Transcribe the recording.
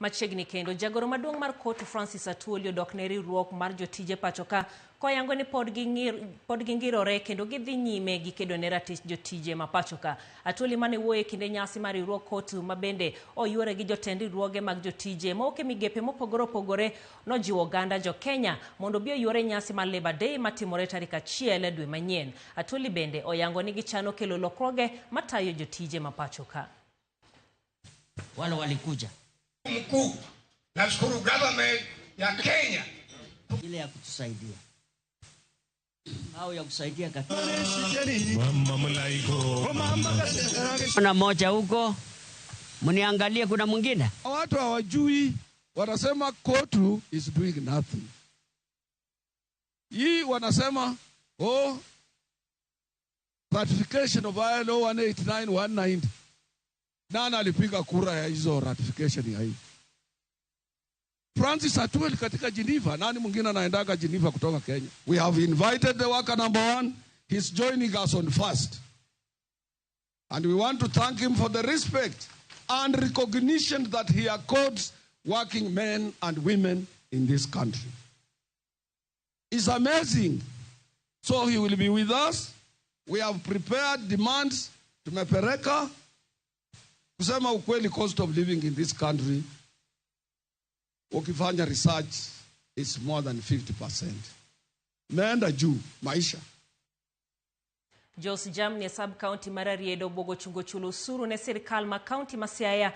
Machiegni kendo, jagoro maduong' mar COTU Francis Atwoli odok ne riwruok mar jotije pacho ka koyango ni pod gingirore kendo gidhi nyime gi kedo ne ratich jotije ma pacho ka. Atwoli mane wuoyo e kinde nyasi mar riwruok COTU ma bende oyuore gi jotend riwruoge mag jotije mawuok e migepe mopogore opogore nojiwo oganda jo Kenya mondo obi oyuore nyasi mar Labour Day matimore tarik 1 dwe manyien. Atwoli bende oyango ni gichano kelo lokruoge matayo jotije ma pacho ka. Wale walikuja Mkuu, nashukuru government ya Kenya ile ya kutusaidia au ya kusaidia katika kuna moja huko, mniangalie, kuna mwingine. Watu hawajui, wanasema COTU is doing nothing. Hii wanasema, oh, ratification of ILO 189 190. Nani alipiga kura ya hizo ratification ya hii? Francis Atwoli katika Geneva. Nani mwingine anaendaga Geneva kutoka Kenya? We have invited the worker number one. He's joining us on first. And we want to thank him for the respect and recognition that he accords working men and women in this country. It's amazing. So he will be with us. We have prepared demands. Tumepeleka. Kusema ukweli, cost of living in this country, ukifanya research, is more than 50%. Imeenda juu maisha. Jos jamni e sub county mar Ariedo obwogo chungo chulo osuru ne sirikal ma county ma Siaya.